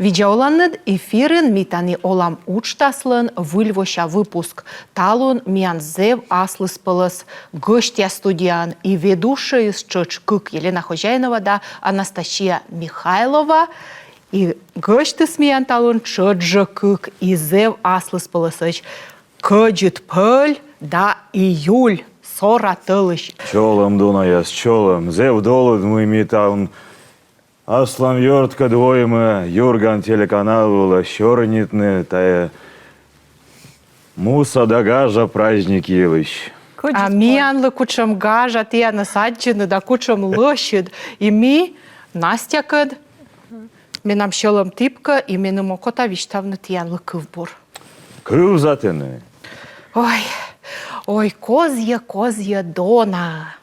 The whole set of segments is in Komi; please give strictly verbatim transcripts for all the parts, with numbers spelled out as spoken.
Видза оланныд! Эфирын «Ми тані олам» уджтаслӧн выльвося выпуск. Талун миян зэв аслыспӧлӧс гӧсьтъяс студияын, и ведущӧйыс тшӧтш кык: Елена Хозяинова да Анастасия Михайлова. И гӧсьтыс миян талун тшӧтш жӧ кык, и зэв аслыспӧлӧсӧсь. Кӧдзыд Пӧль да Июль, Сора тӧлысь. Чолӧм, донаяс, чолӧм. Зэв долыд, мый ми талун аслам ёрткӧд воимӧ «Юрган» телеканал вылӧ сёрнитны тайӧ муса да гажа праздник йылысь. А миянлы кутшӧм гажа тіянӧс аддзыны да кутшӧм лӧсьыд. И ми Настякӧд, менам сьӧлӧм тіпкӧ, и меным окота висьтавны тіянлы кывбур. Кывзам тэнӧ. Ой, ой, козйӧ, козйӧ дона.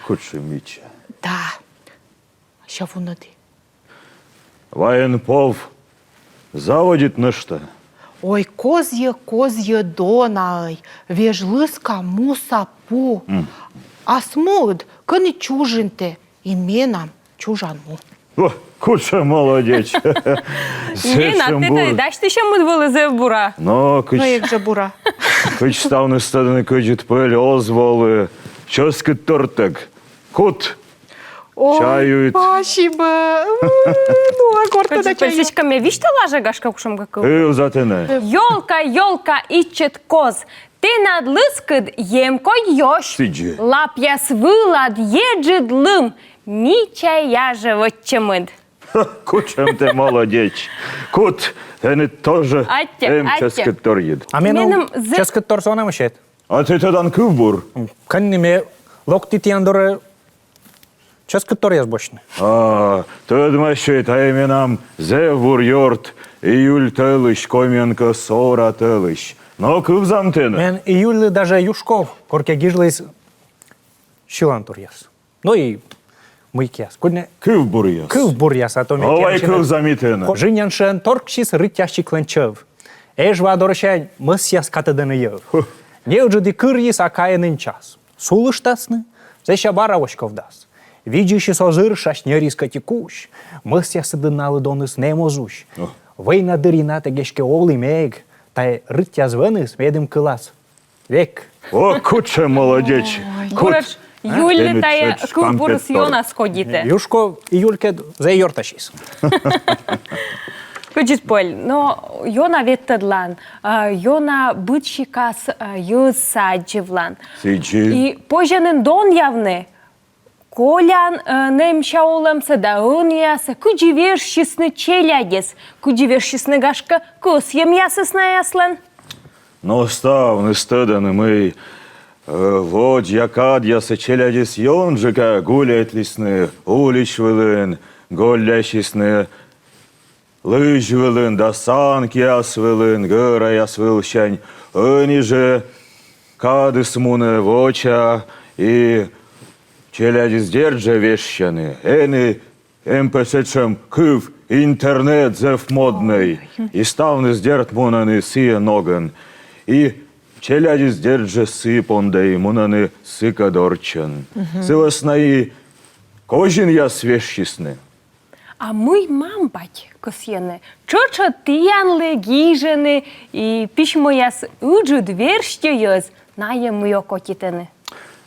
Кутшӧм мича. Да. Ся вунӧді. Военпов заводит нӧшта. Ой, козйӧ, козйӧ донаӧй, веж лыска муса пу. М. Ас муыд, кӧні чужин тэ, и менам чужан му. О, кутшӧм молодеч. Лена, сэтшӧм тэ бур. Тайӧ дасьтысьӧмыд вӧлі зэв бура. Но кыдз... Но эг жӧ бура. Кыдз ставныс тӧдӧны, Кӧдзыд Пӧль оз волы чӧскыдтортӧг. Кут. Ой, чай юит. Спасибо. Ну, а корта да чай. Кӧдзыд Пӧль, сідзкӧ ме висьтала жӧ, гашкӧ, кутшӧмкӧ кыв. Кывзам тэнӧ. Ёлка, ёлка, ичӧт коз, тэнад лыскыд емкодь ёсь. Сідзи. Лапъяс вылад еджыд лым, мича-яжӧ вӧччӧмыд. Кутшӧм тэ молодеч. Кут, тэныд тоже эм чӧскыдторйыд. А меным чӧскыдтор сӧмын эм ещӧ. А тэ тӧдан кывбур? Кӧні ме локті тіян дорӧ чӧскыдторъяс босьтны. А, тӧдмасьӧй, тайӧ менам зэв бур ёрт, Июль тӧлысь, Комиӧн кӧ, Сора тӧлысь. Но кывзам тэнӧ. Мен Июльлы даже Юшков коркӧ гижліс сьыланторъяс. Но и мыйкӧяс. Кыдзи нӧ? Кывбуръяс. Кывбуръяс, а то ме... Овай, кывзам и тэнӧ. Жыньӧн шыӧн торксис рытъясиклӧн чӧв. Эжва дорсянь мӧсъяс катӧдӧны йӧв. Ху. Неыджыд и кырйыс, а кайӧны час. Сулыштасны, сэсся бара воськовтас. Видзысьыс оз ыршась, ньӧрйыс кӧть и кузь. Мӧсъясыдлы налы доныс нэм оз усь. О. Война дырйи натӧг эськӧ олі мег, тайӧ рытъяс вӧныс медым кылас век. О, кутшӧм молодеч! Ой. Кут. Буретш Юльлы тайӧ кывбурыс ёнас кодитӧ. Юшков Июлькӧд зэв ёртасис. Кӧдзыд Пӧль, но ёна ветлӧдлан, а, ёна быдсикас, а, йӧзсӧ аддзывлан. Сідзи. И позьӧ нин донъявны колян, э, нэмся олӧмсӧ да ӧниясӧ, кыдзи вежсисны челядьӧс, кыдзи вежсисны, гашкӧ, кӧсйӧмъясыс наяслӧн. Но ставныс тӧдӧны, мый, э, воддза кадъясӧ челядьыс ёнджыка гуляйтлісны улич вылын, гӧллясисны лызь вылын да санкияс вылын, гӧраяс вылсянь. Ӧні жӧ кадыс мунӧ воча, и челядьыс дерт жӧ вежсьӧны. Ӧні эм пӧ сэтшӧм кыв: интернет зэв моднӧй. И ставныс дерт мунӧны сійӧ ногӧн. И челядьыс дерт жӧ сы понда и мунӧны сыкӧд орччӧн. Мгм. Сы вӧсна и козинъяс вежсисны. А мый мам-бать кӧсйӧны? Тшӧтш тіянлы гижӧны и письмӧяс ыджыд верстьӧяс, найӧ мый окотитӧны?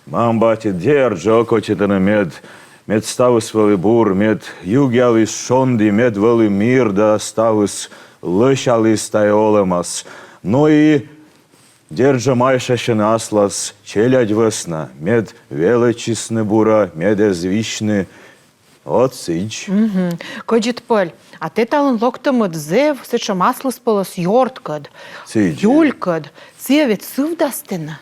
Мам-бать дерт жӧ окотитӧны, мед, мед ставыс вӧлі бур, мед югъяліс шонді, мед вӧлі мир да ставыс лӧсяліс тайӧ олӧмас. Но и дерт жӧ майшасьӧны аслас челядь вӧсна, мед велӧдчисны бура, мед эз висьны. Вот сідз. Мгм. Кӧдзыд Пӧль, а тэ талун локтӧмыд зэв сэтшӧм аслыспӧлӧс ёрткӧд. Сідз. Юлькӧд. Сійӧ ведь сывдас тэнӧ.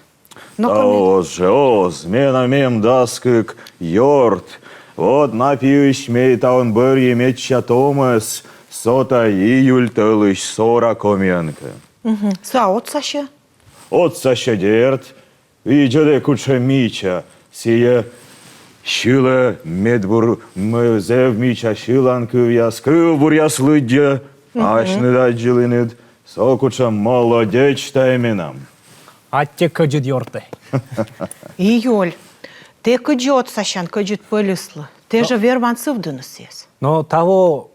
Но да кӧні? Оз жӧ, оз. Менам эм дас кык ёрт. Вот на пиысь ме талун бӧрйи медся томӧс, со тай Июль тӧлысь, Сора Комиӧн кӧ. Мгм. Сійӧ отсасьӧ? Отсасьӧ, дерт. Видзӧдӧй, кутшӧм мича. Сійӧ сьылӧ медбур, м, зэв мича сьыланкывъяс, кывбуръяс лыддьӧ. Мгм. Асьныд аддзылінныд, со кутшӧм молодеч тайӧ менам. Аттьӧ, кӧдзыд ёртӧй. Июль, тэ кыдзи отсасян Кӧдзыд Пӧльыслы? Тэ жӧ верман сывдыны сійӧс. Но таво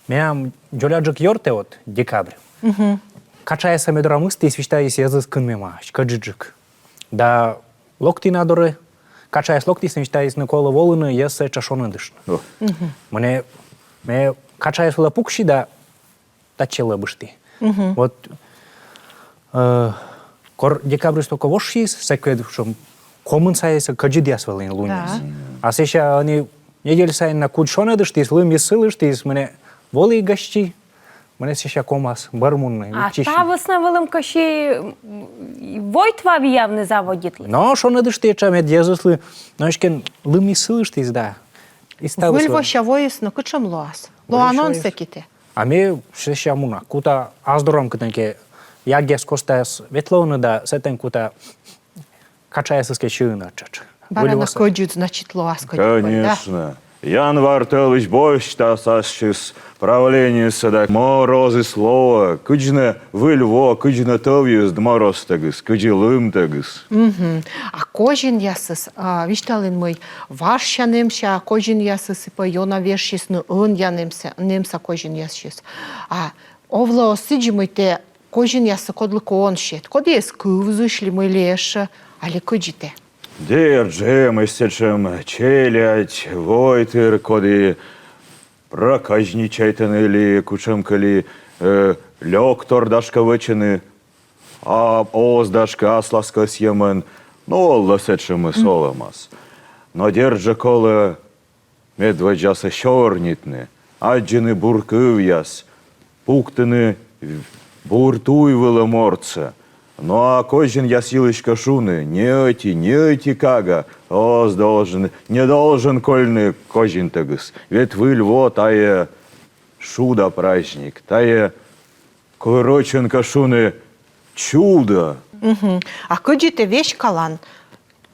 Менам дзоляджык ёртӧ вот, Декабрь. Качаяссӧ ме дорӧ мыстіс, висьталіс, йӧзыс кынмӧмаӧсь, кӧдзыдджык. Да локті на дорӧ, качаяс локтісны, висьталісны, колӧ волыны йӧзсӧ этша шоныдыштны. О. Менӧ, ме качаяс вылӧ пукси да татчӧ лэбышті. Вот, э, кор декабрь токо вошйис, сэк ведь, в общем, комын сайӧ кӧдзыдъяс вӧліны лунъяс. Да. А сэсся ӧні недель сайын на кудз шоныдыштіс, лымйыс сылыштіс, менӧ волі гӧсьти, менӧ сэсся ковмас бӧр мунны. А виччысьны. Та вӧсна вӧлӧмкӧ, м, войтыр вӧлі явны заводитлыны. Но шоныдышті этша, мед йӧзыслы, но эськӧ лымйыс сылыштіс да. И ставыс вӧлі. Выль вося воис, но кутшӧм лоас? Выль вося воис. Лоан он сэки тэ? А ме сэсся муна, кута ас дорам кытӧнкӧ, ягъяс костас ветлӧны да, сэтӧн кута качаясыскӧд сьывны тшӧтш. Бара на кӧдзыд, значит, лоас кӧдзыд. Конечно. Январь тӧлысь босьтас ассьыс правлениесӧ да морозыс лоӧ, кыдзи нӧ выль во, кыдзи нӧ тӧвйыс да морозтӧгыс, кыдзи лымтӧгыс. Мгм. А козинъясыс, а, висьталін, мый важся нэмся козинъясыс и пӧ ёна вежсисны ӧнія нэмса, нэмса козинъясыс. А овлӧ сідз, мый тэ козинъяссӧ кодлыкӧ он сет. Кодъяс кывзысь ли мый ли ещӧ, али кыдзи тэ? Дерт жӧ, эмӧсь сэтшӧм челядь, войтыр, коді проказничайтӧны ли, кутшӧмкӧ ли, э, лёктор, гашкӧ, вӧчӧны, а оз, гашкӧ, аслас кӧсйӧмӧн, но овлӧ сэтшӧмыс олӧмас. Но дерт жӧ колӧ медводдзасӧ сёрнитны, аддзыны бур кывъяс, пуктыны бур туй вылӧ мортсӧ. Но а козинъяс йылысь кӧ шуны, ни ӧти, ни ӧти кага оз должен, не должен кольны козинтӧгыс. Ведь выль во — тайӧ шуда праздник, тайӧ, колӧ рочӧн кӧ шуны, чудо. Мгм. А кыдзи тэ веськалан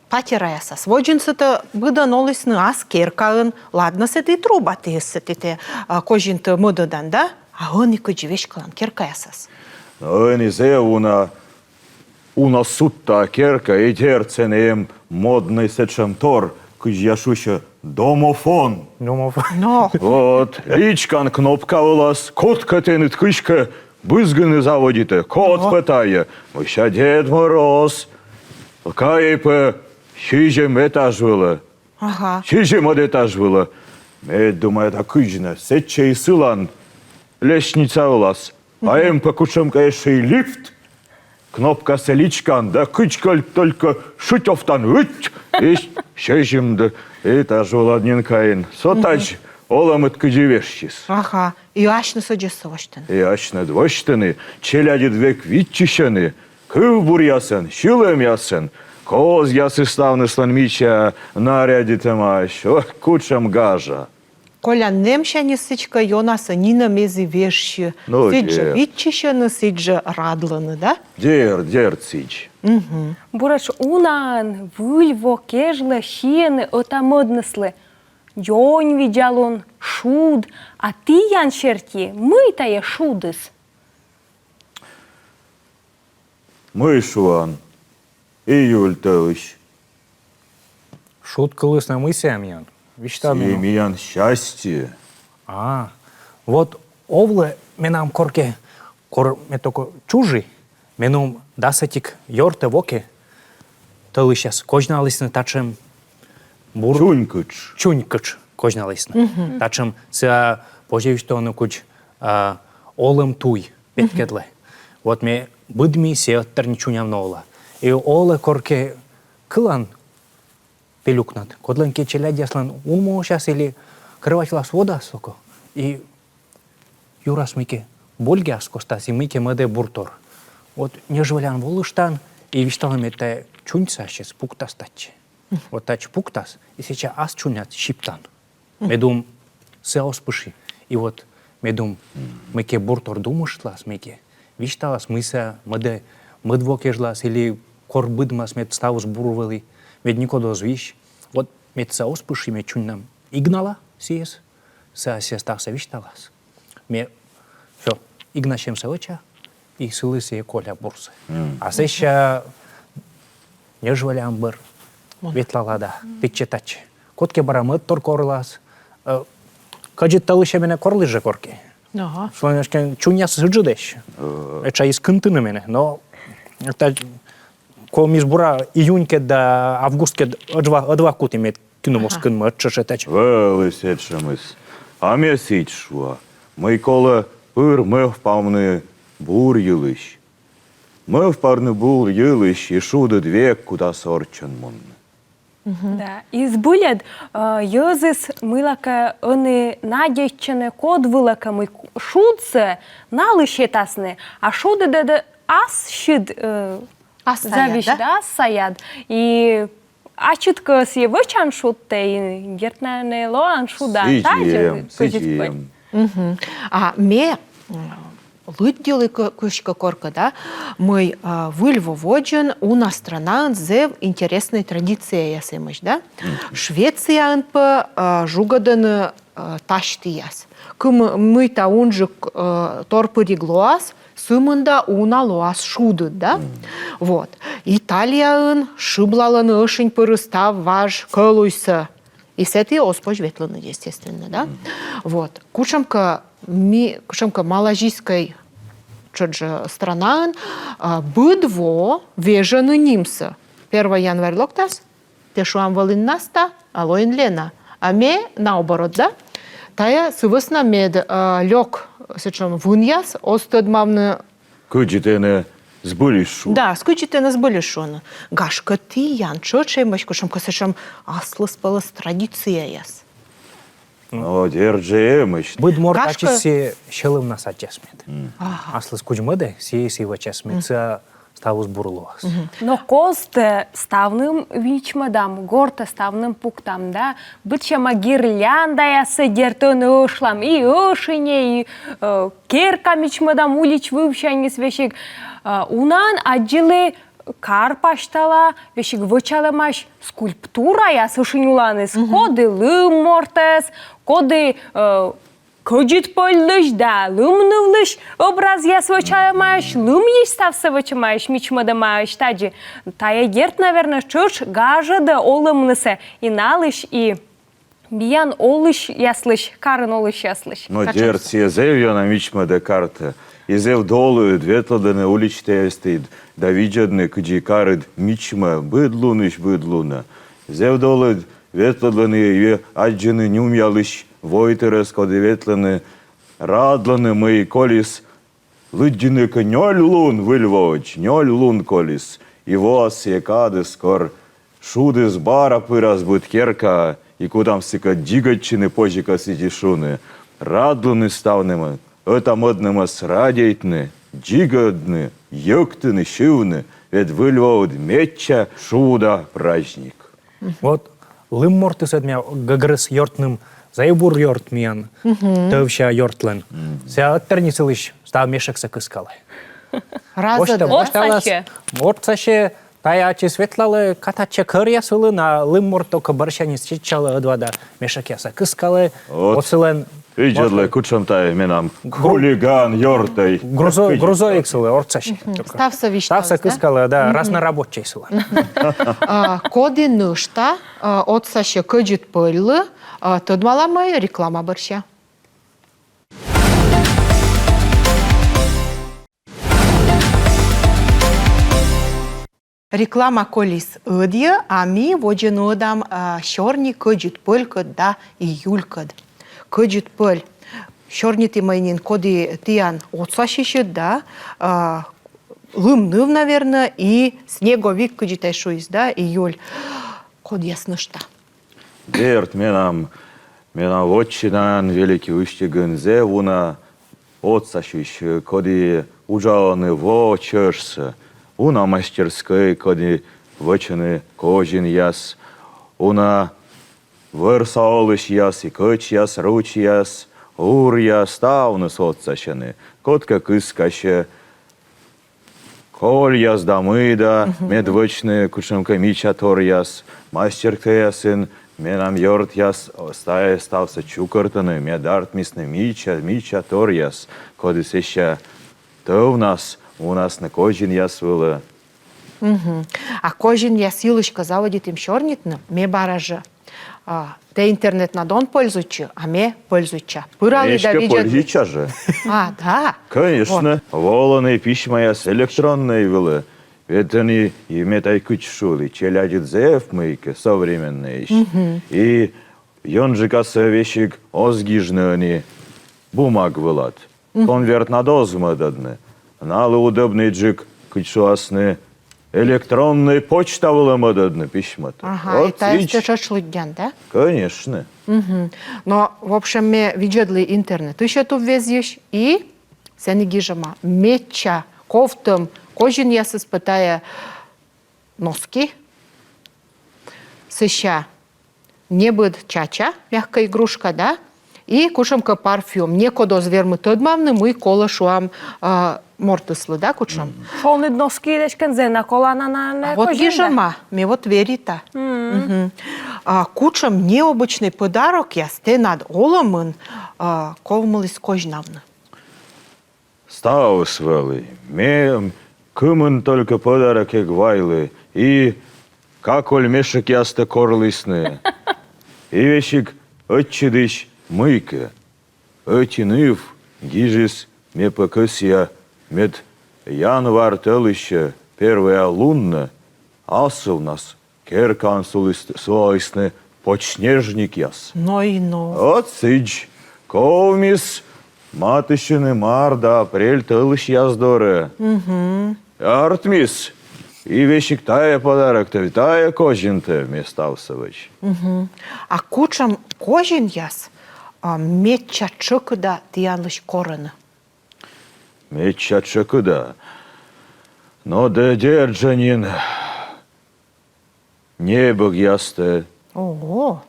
патераясас? Водзынсӧ тэ быдӧн олісны ас керкаын, ладно, сэті труба тіыс, сэті тэ, а, козинтӧ мӧдӧдан, да? А ӧні кыдзи веськалан керкаясас? Но ӧні зэв уна, уна судта керка, и дерт, сэні эм моднӧй сэтшӧм тор, кыдз я шусьӧ, домофон. Домофон. Но. Вот, личкан кнопка вылас, кодкӧ тэныд кыськӧ бызгыны заводитӧ, код пӧ тайӧ. Мися, Дед Мороз кайӧ пӧ сизим этаж вылӧ. Ага. Сизимӧд этаж вылӧ. Ме думайта, кыдзи нӧ, сэтчӧ и сылан лестница вылас. А эм пӧ кутшӧмкӧ ещӧ и лифт. Кнопкасӧ личкан да кыдзкӧ только шутёвтан, ыть, и сизимӧд этаж вылад нин кайин. Со тадз олӧмыд кыдзи вежсис. Ага. И асьныс ӧдзӧссӧ восьтӧны. И асьныс восьтӧны, челядьыд век виччысьӧны, кывбуръясӧн, сьылӧмъясӧн, козъясыс ставныслӧн мича нарядитӧмаӧсь, ох, кутшӧм гажа. Колян, нэмсяньыс сідзкӧ ёнасӧ нинӧм эз и вежсьы. Ну, сідз жӧ виччысьӧны, сідз жӧ радлӧны, да? Дерт, дерт, сідз. Мгм. Буретш унаӧн выль во кежлӧ сиӧны ӧта-мӧдныслы дзоньвидзалун, шуд, а тіян серти мый тайӧ шудыс? Мый шуан, июль тӧлысь. Шуд кылыс на мый сійӧ миян? Висьтав меным. Сійӧ миян счастье. А, вот овлӧ менам коркӧ, кор ме токо чужи, меным дас ӧтик ёртӧ-вокӧ тӧлысьяс козьналісны татшӧм бур... Чунькытш. Чунькытш козьналісны. Мгм. Татшӧм сійӧ, позьӧ висьтавны, кыдз, а, олӧм туй петкӧдлӧ. Вот ме быдми, сійӧ ӧтарӧ нин чуням на ола. И овлӧ коркӧ кылан пелюкнад, кодлӧнкӧ челядьяслӧн унмовсяс или кровать вылас водас соко. И юрас мыйкӧ бульгӧ ас костас и мыйкӧ мӧдӧ буртор. Вот ньӧжйӧ волыштан и висьталӧ, мед тайӧ чуньсӧ ассьыс пуктас татчӧ. Вот татчӧ пуктас, и сэсся ас чуньнад сиптан. Медым сійӧ оз пышйы. И вот медым мыйкӧ буртор думыштлас, мыйкӧ висьталас, мый сійӧ мӧдӧ, мӧд во кежлас или кор быдмас, мед ставыс бур вӧлі, мед некод оз вись. Вот мед сійӧ оз пышйы, ме чуньнам игнала сійӧс, сійӧ ставсӧ висьталас. Ме всё, игнасьӧмсӧ вӧча, и сылы сійӧ коля бурсӧ. А сэсся ньӧжйӧ вӧлі, ам бӧр ветлала да тытчӧ-татчӧ. Кодкӧ бара мӧдтор корлас. Э, кӧдзыд тӧлысьӧ менӧ корліс жӧ коркӧ. Ага. Сылӧн эськӧ чуньясыс ыджыдӧсь. Этша из кынтыны менӧ. Но это кӧмӧс бура июнькӧд да августкӧд ӧдва, ӧдва куті мед кынмӧ, кынмӧ ӧтчыд этша. Вӧлі сэтшӧмыс. А ме сідз шуа, мый колӧ пыр мӧвпавны бур йылысь. Мӧвпавны бур йылысь, и шудыд век кутас орччӧн мунны. Да. И збыльысь, э, йӧзыс мыйлакӧ ӧні надейтчӧны код вылӧкӧ, мый шудсӧ налы сетасны, а шудыд ӧд ас сьыд, э, Ас саяд, зависит, да? Да, ас саяд. И ачыд кӧ сійӧ вӧчан шудтӧ, и дерт на нӧ лоан шудан. Сідз эм, сідз эм. А ме м, лыддьылі кы-, кыськӧ коркӧ, да, мый а, Выль во водзын уна странаын зэв интереснӧй традицияяс эмӧсь, да? Швецияын пӧ а, жугӧдӧны а, тасьтіяс. Кымын мыйта унджык а, торпыриг лоас, сымында уна лоас шудыд, да? Вот. Италияын шыблалӧны ӧшинь пырыс став важ кӧлуйсӧ. И сэті оз позь ветлыны, естественно, да? Вот. Кутшӧмкӧ ми-, кутшӧмкӧ малазийскӧй тшӧтш странаын а, быд во вежӧны нимсӧ. Первой январь локтас, тэ, шуам, вӧлін Настя, а лоин Лена. А ме наоборот, да? Тайӧ сы вӧсна, мед а, лёк сэтшӧм вынъяс оз тӧдмавны. Кыдзи тэнӧ збыльысь шуны. Да, кыдзи тэнӧ збыльысь шуны. Гашкӧ, тіян тшӧтш эмӧсь кутшӧмкӧ сэтшӧм аслыспӧлӧс традицияяс? Но дерт жӧ эмӧсь. Быд морт ачыс сійӧ сьӧлӧмнас аддзас мед. Аслыс кудз мӧдӧ, сійӧ сійӧс вӧчас мед. Сійӧ ставыс бур лоас. Но костӧ ставным мичмӧдам, гортӧ ставным пуктам, да? Быдсяма гирляндаяссӧ, дерт, ӧні ӧшлам, и ӧшиньӧ, и э, керка мичмӧдам, улич вывсяньыс весиг. Э, унаӧн аддзылі кар пасьтала весиг вӧчалӧмаӧсь скульптураяс ӧшинь уланыс. Коді лым мортӧс, коді э, кӧдзыд пӧльлысь да лым нывлысь образъяс вӧчалӧмаӧсь, лымйысь ставсӧ вӧчӧмаӧсь, мичмӧдӧмаӧсь тадзи. Тайӧ, дерт, наверно, тшӧтш гажӧдӧ олӧмнысӧ и налысь, и миян олысьяслысь, карын олысьяслысь. Но дерт, сійӧ зэв ёна мичмӧдӧ картӧ. И зэв долыд ветлӧдлыны уличаястіыд да видзӧдны, кыдзи карыд мичмӧ быд лунысь быд лунӧ. Зэв долыд ветлӧдлыны и аддзыны нюмъялысь войтырӧс, коді ветлӧны, радлӧны, мый колис лыддьыны кӧ нёль лун Выль водз, нёль лун колис, и воас сійӧ кадыс, кор шудыс бара пырас быд керкаӧ, и кутам сыкӧд дзигӧдчыны, позьӧ кӧ сідзи шуны, радлыны ставным, ӧта-мӧднымӧс радейтны, дзигӧдны, йӧктыны, сьывны, ведь Выль воыд медся шуда праздник. Вот лым мортыс ӧд миян гӧгӧрыс ёртным, зэв бур ёрт миян, тӧвся ёртлӧн. Сійӧ ӧтарни сылысь став мешӧксӧ кыскалӧ. Разӧдӧ. Отсасьӧ. Отсасьӧ, тайӧ ачыс ветлалӧ, катайтчӧ кӧръяс вылын, а лым морт только бӧрсяньыс чеччалӧ ӧдва да мешӧкъяссӧ кыскалӧ. Вот. Отсылӧн Видзӧдлӧй, кутшӧм тайӧ менам хулиган ёртӧй. Грузо-, грузовик сылы отсасьӧ. Ставсӧ висьталӧ, да? Ставсӧ кыскалӧ, да, разнорабочӧй сылы. А, коді нӧшта а, отсасьӧ Кӧдзыд Пӧльлы, а, тӧдмалам мый реклама бӧрся. Реклама колис ӧдйӧ, а ми водзӧ нуӧдам а, сёрни Кӧдзыд Пӧлькӧд да июлькӧд. Кӧдзыд Пӧль. Сёрнитім ӧні нин, коді тіян отсасьысьыд, да, а, Лым ныв, наверно, и снеговик, кыдзи тай шуис, да, июль. Кодъяс нӧшта? Дерт, менам, менам вотчинаын, Великий Устюгын, зэв уна отсасьысь, коді уджалӧны во чӧжсӧ. Уна мастерскӧй, коді вӧчӧны козинъяс. Уна вӧрса олысьяс и кӧчьяс, ручьяс, уръяс, ставныс отсасьӧны. Кодкӧ кыскасьӧ кольяс да мый да, мед вӧчны кутшӧмкӧ мича торъяс. Мастерскӧйясын менам ёртъяс став, ставсӧ чукӧртӧны, мед артмисны мича, мича торъяс, коді сэсся тӧвнас мунасны козинъяс вылӧ. А козинъяс йылысь кӧ заводитім сёрнитны, ме бара жӧ А, тэ интернетнад он пользуйтчы, а ме пользуйтча. Пыралі да видзӧдлі. Пользуйтча жӧ. А, да? Конечно. Вот. Волӧны письмаяс электроннӧй вылӧ. Ведь ӧні, и ме тай кыдз шулі, челядьыд зэв мыйкӧ современнӧйӧсь. И ёнджыкасӧ весиг оз гижны ӧні бумаг вылад. Конвертнад оз мӧдӧдны. Налы удобнӧйджык, кыдз шуасны, электроннӧй почта вылӧ мӧдӧдны письмӧтӧ. Ага, и тайӧс тэ тшӧтш лыддян, да? Конечно. Но, в общем, ме видзӧдлі интернетысь ӧтуввезйысь и сэні гижӧма: медся ковтӧм козинъясыс пӧ тайӧ носки, сэсся небыд чача, мягкая игрушка, да? И кутшӧмкӧ парфюм. Некод оз вермы тӧдмавны, мый колӧ, шуам, а, мортыслы, да, кутшӧм. Шоныд носкиыд эськӧ зэв на колана на. А вот козин, да? Гижӧма, ме вот верита. А кутшӧм необычнӧй подарокъяс тэнад олӧмын, а, ковмыліс козьнавны? Ставыс вӧлі. Ме кымын только подарок эг вайлы, и каколь мешӧкъястӧ корлісны. И весиг ӧтчыдысь мыйкӧ. Ӧти ныв гижис, ме пӧ кӧсъя, мед январ тӧлысьӧ первая луннӧ асывнас керкаын сулыс-, сулалісны подснежникъяс. Но и но. Вот сідз. Ковмис матыстчыны март да апрель тӧлысьяс дорӧ. Артмис. И весиг тайӧ подароктӧ, тайӧ козинтӧ ме ставсӧ вӧч. А кутшӧм козинъяс, а, медся тшӧкыда тіянлысь корӧны? Медся тшӧкыда. Но да дерт жӧ нин небӧгъястӧ. Ого!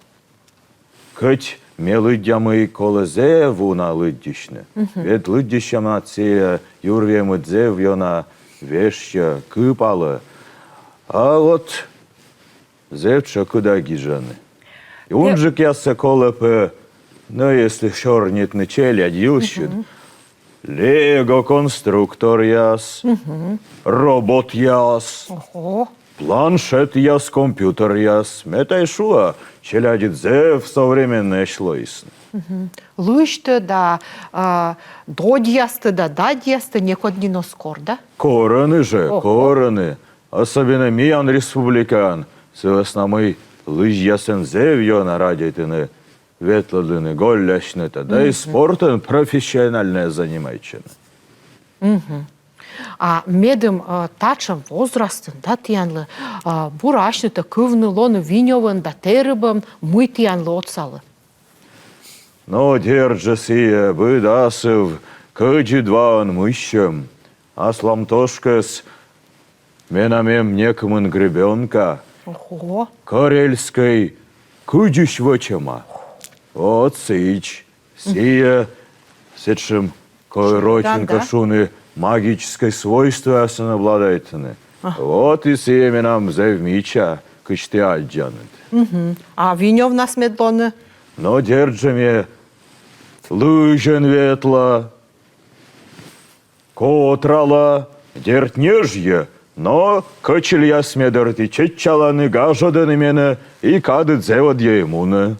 Кӧть ме лыддя, мый колӧ зэв уна лыддьысьны. Ведь лыддьысьӧмад сійӧ юрвемыд зэв ёна вежсьӧ, кыпалӧ. А вот зэв тшӧкыда гижӧны. Унджыкъяссӧ колӧ пӧ, но если сёрнитны челядь йылысь, лего конструкторъяс, роботъяс, планшетъяс, компьютеръяс. Ме тай шуа, челядьыд зэв современнӧйӧсь лоисны. Лызьтӧ да, а, додьястӧ да дадьястӧ некод нин оз кор, да? Корӧны жӧ, корӧны. Особенно миян республикаын, сы вӧсна мый лызьясӧн зэв ёна радейтӧны ветлӧдлыны, голлясьны да, да и спортӧн профессиональнӧя занимайтчӧны. А медым, э, татшӧм возрастын, да, тіянлы, э, бура асьнытӧ кывны лоны Винёвӧн да Тэрыбӧн, мый тіянлы отсалӧ? Но дерт жӧ, сійӧ быд асыв кӧдзыд ваӧн мыссьӧм. Аслам тошкӧс менам эм некымын гребёнка. Ого. Карельскӧй кыдзысь вӧчӧма. Вот сідз. Сійӧ сэтшӧм, кор-, рочӧн кӧ шуны, магическӧй свойствоясӧн обладайтӧны. Вот и сійӧ менам зэв мича, кыдз ті аддзанныд. А Винёвнас мед лоны? Но дерт жӧ, ме лызьӧн ветла, котрала, дерт, ньӧжйӧ, но кӧчильяс ме дорті чеччалӧны, гажӧдӧны менӧ, и кадыд зэв ӧдйӧ и мунӧ.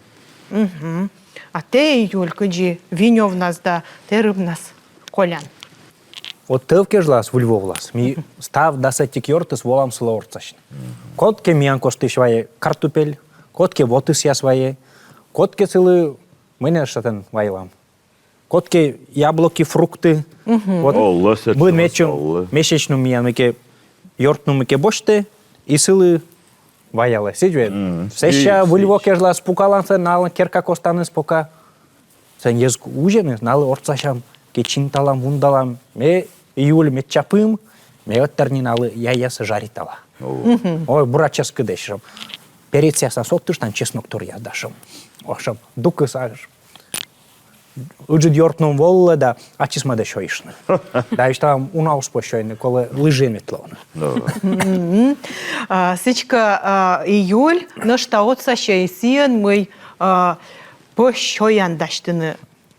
А тэ, Юль, кыдзи Винёвнас да Тэрыбнас колян? Вот тӧв кежлас, Выль во вылас, ми став дас ӧтик ёртыс волам сылы ортсасьны. Кодкӧ миян костысь вайӧ картупель, кодкӧ вотысъяс вайӧ, кодкӧ сылы, мый нӧ шӧтӧн вайлам, кодкӧ яблоки, фрукты. Вот. Олӧ сэтшӧм, быд медся, олӧ. Месячнум миян мыйкӧ ёртнум мыйкӧ босьтӧ, и сылы ваялӧ. Сідз ведь? Сэсся Выль во кежлас пукалам сэн, налӧн керка костаныс пока. Сэн йӧз кузьӧны, налы ортсасям, кӧть чинталам, вундалам. Ме июль медся пым, ме ӧтар нин налы яйяссӧ жаритала. Ой, бура чӧскыдӧсь. Перецъяснас оттыштан, чеснок торъя да шӧм. О, шӧм, дукыс аж. Ыджыд ёртнум волӧ да ачыс мӧдӧ сёйыштны. Да висьталам, уна оз позь сёйны, колӧ лызьӧн ветлыны. А, сідзкӧ, а, июль нӧшта отсасьӧ и сійӧн, мый, а, пӧсь сёян дасьтыны.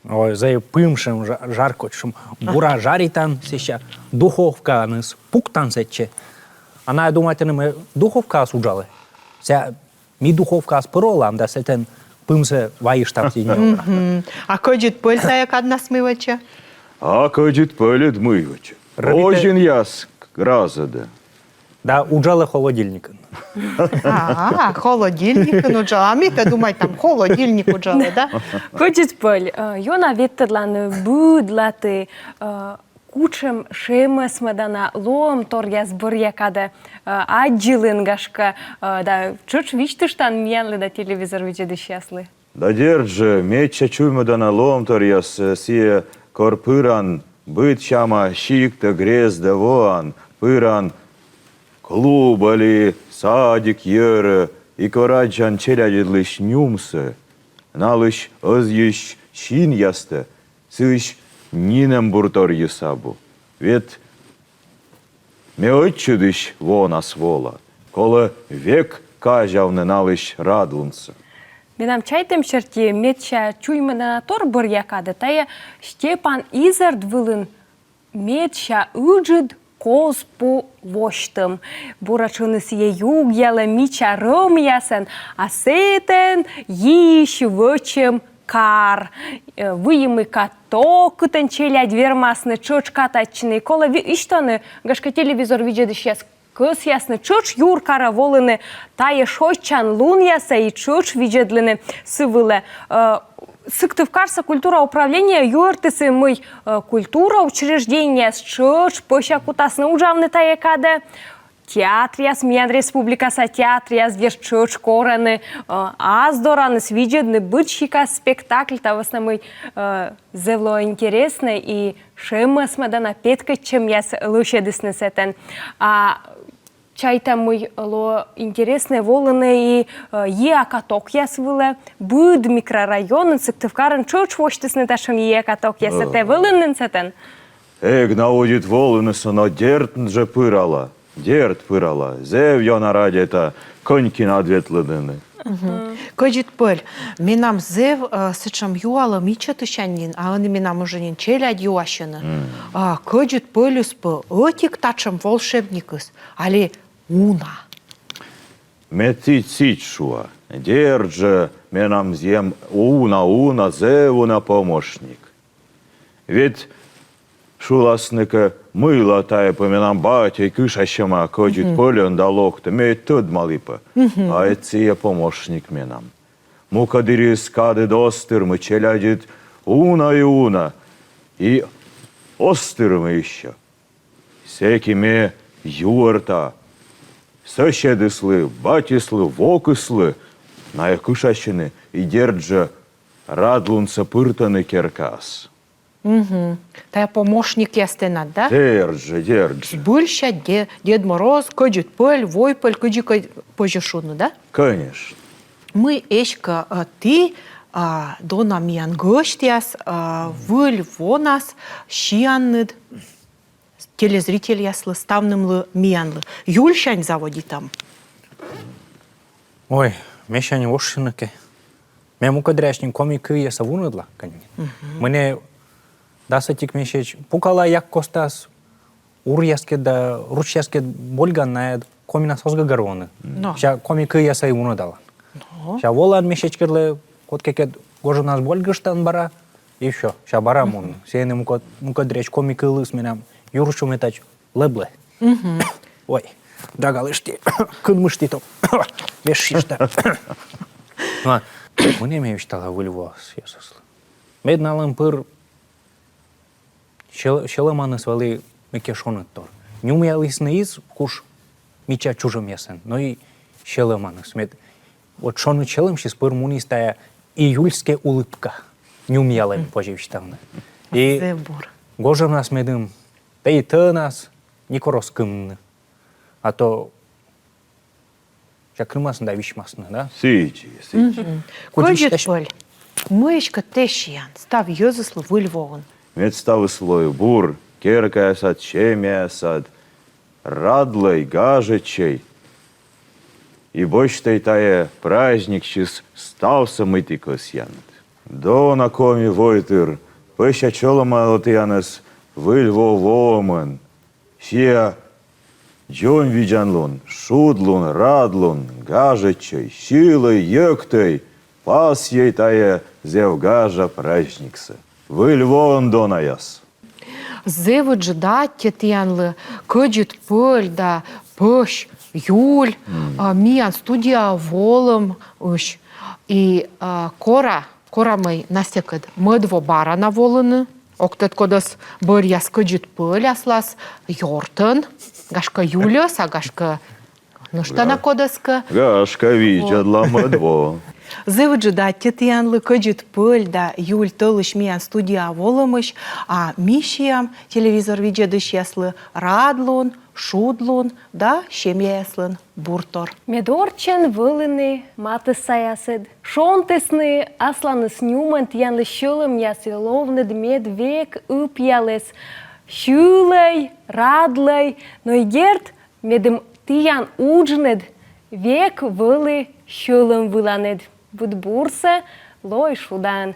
Ой, зэв пымшӧм, жа-, жар кодь шӧм. Бура жаритан, сэсся духовкаыныс пуктан сэтчӧ. А найӧ думайтӧны, мый духовкаыс уджалӧ. Сэсся Ми духовкаас пыр олам да сэтӧн пымсӧ вайыштам сійӧ. Мгм. А Кӧдзыд Пӧль тайӧ каднас мый вӧчӧ? А Кӧдзыд Пӧльыд мый вӧчӧ? Рӧвитӧ. Озьӧн яс грӧзӧдӧ. Да уджалӧ холодильникын. А, холодильникын уджалӧ. А ми-тӧ думайтам, холодильник уджалӧ, да? Кӧдзыд Пӧль, э, ёна ветлӧдлам быдлаті, э, кутшӧм шемӧсмӧдана лоӧмторъяс бӧръя кадӧ, э, аддзылін, гашкӧ, э, да тшӧтш висьтыштан миянлы да телевизор видзӧдысьяслы. Да дерт жӧ, медся чуймӧдана лоӧмторъяс, э, сійӧ, кор пыран быдсяма сиктӧ, грездӧ воан, пыран клуб али садик йӧрӧ, и кор аддзан челядьыдлысь нюмсӧ, налысь ӧзйысь синъястӧ, сыысь нинӧм бур торйыс абу. Ведь ме ӧтчыдысь вонас вола, колӧ век казявны налысь радлунсӧ. Менам чайтӧм серти, медся чуймӧдана тор бӧръя кадӧ тайӧ Степан изэрд вылын медся ыджыд козпу восьтӧм. Бура тшӧтш сійӧ югъялӧ мича рӧмъясӧн, а сэтӧн йиысь вӧчӧм кар. Э, выйым и каток, кытӧн челядь вермасны тшӧтш катайтчыны. Колӧ ви-, висьтавны, гашкӧ, телевизор видзӧдысьяс кӧсъясны тшӧтш юркарӧ волыны тайӧ шойччан лунъясӧ и тшӧтш видзӧдлыны сы вылӧ. Э, Сыктывкарса культура управление юӧртіс, мый, э, культура учреждениеяс тшӧтш пӧся кутасны уджавны тайӧ кадӧ. Театръяс, миян республикаса театръяс дерт тшӧтш корӧны, э, ас дораныс видзӧдны быд сикас спектакль, та вӧсна мый, э, зэв лоӧ интереснӧ и шемӧсмӧдана петкӧдчӧмъяс лӧсьӧдісны сэтӧн. А чайта, мый лоӧ интереснӧ волыны и, э, йиа катокъяс вылӧ, быд микрорайонын, Сыктывкарын тшӧтш восьтісны татшӧм йиа катокъяс, тэ вӧлін нин сэтӧн? Эг на удит волынысӧ, но дерт жӧ пырала, дерт пырала, зэв ёна радейта кӧнь кинад ветлӧдлыны. Мгм. Кӧдзыд Пӧль, менам зэв, э, сэтшӧм юалӧм ичӧтысянь нин, а ӧні менам уже нин челядь юасьӧны. М. А, Кӧдзыд Пӧльыс пӧ ӧтик татшӧм волшебникыс, али уна? Ме тадз, тадз шуа. Дерт жӧ, менам эм уна, уна, зэв уна помощник. Ведь шуласны кӧ, мыйла тайӧ пӧ менам батьӧй кышасьӧма Кӧдзыд Пӧльӧн да локтӧ, ме ӧд тӧдмалі пӧ. А ӧд сійӧ помощник менам. Мукӧддырйиыс кадыд оз тырмы, челядьыд уна и уна, и оз тырмы ещӧ. Сэки ме юӧрта соседыслы, батьыслы, вокыслы, найӧ кышасьӧны и дерт жӧ радлунсӧ пыртӧны керкаас. Мгм. Тайӧ помощникъяс тэнад, да? Дерт жӧ, дерт жӧ. Збыльысь де-, Дед Мороз, Кӧдзыд Пӧль, Вой Пӧль, кыдзи кӧ-, позьӧ шуны, да? Конечно. Мый эськӧ, а, ті, а, дона миян гӧсьтъяс, а, Выль вонас сианныд телезрительяслы, ставнымлы, миянлы. Юльсянь заводитам. Ой, месянь ошйыны кӧ. Ме мукӧддырйи нин коми кывъяссӧ вунӧдла, конечно. Мгм. Менӧ дас ӧтик месяц пукала, як костас, уръяскед да ручьяскед больган, найӧ коминас оз гӧгӧрвоны. Но. Сэсся коми кывъяссӧ вунӧдалан. Но. Сэсся волан месяцкӧдлы, кодкӧкӧ гожӧмнас больгыштан бара, и всё, сэсся бара мун. Сэні мукӧд, мукӧддырйи коми кылыс менам юрсюмӧ тадз лэблӧ. Мгм. Ой, драгалышті, кынмышті то. Вешйышта. Но, мыйӧн ме висьтала Выль воас йӧзыслы. Мед налӧн пыр сьӧл-, сьӧлӧманыс вӧлі мыйкӧ шоныдтор. Нюмъялісны эз куш мича чужӧмъясӧн, но и сьӧлӧманыс. Мед вот шоныд сьӧлӧмсьыс пыр муніс тайӧ июльская улыбка. Нюмъялӧм, позьӧ висьтавны. И гожӧмнас медым, да и тӧвнас некор оз кынмыны. А то сэсся кынмасны да висьмасны, да? Сідзи, сідзи. Мгм. Кӧдзыд Пӧль, мый эськӧ тэ сиан став йӧзыслы Выль воын? Мед ставыс лоӧ бур, керкаясад, семьяясад, радлӧй, гажӧдчӧй и босьтӧй тайӧ праздниксьыс ставсӧ, мый ті кӧсъянныд. Дона коми войтыр, пӧся чолӧмала тіянӧс Выль во воӧмӧн. Сійӧ Дзоньвидзанлун, шудлун, радлун, гажӧдчӧй, сьылӧй, йӧктӧй, пасйӧй тайӧ зэв гажа праздниксӧ. Выль воӧн, донаяс! Зэв ыджыд аттьӧ тіянлы, Кӧдзыд Пӧль да Пӧсь Юль, а, миян студияӧ волӧмысь. И, а, кора, кора мый Настякӧд мӧд во бара на волыны. Ог тӧд, кодӧс бӧръяс Кӧдзыд Пӧль аслас ёртӧн, гашкӧ, Юльӧс, а гашкӧ, нӧшта на кодӧскӧ. Гашкӧ, видзӧдла мӧд во. Зэв ыджыд аттьӧ тіянлы, Кӧдзыд Пӧль да Юль, тӧлысь миян студияӧ волӧмысь, а ми сиам телевизор видзӧдысьяслы радлун, шудлун да семьяяслӧн буртор. Мед орччӧн вӧліны матыссаясыд, шонтісны асланыс нюмӧн тіянлы сьӧлӧмъяс и ловныд мед век ыпъяліс. Сьылӧй, радлӧй, но и дерт, медым тіян уджныд век вӧлі сьӧлӧм выланыд. Быд бурсӧ, лоӧй шудаӧн.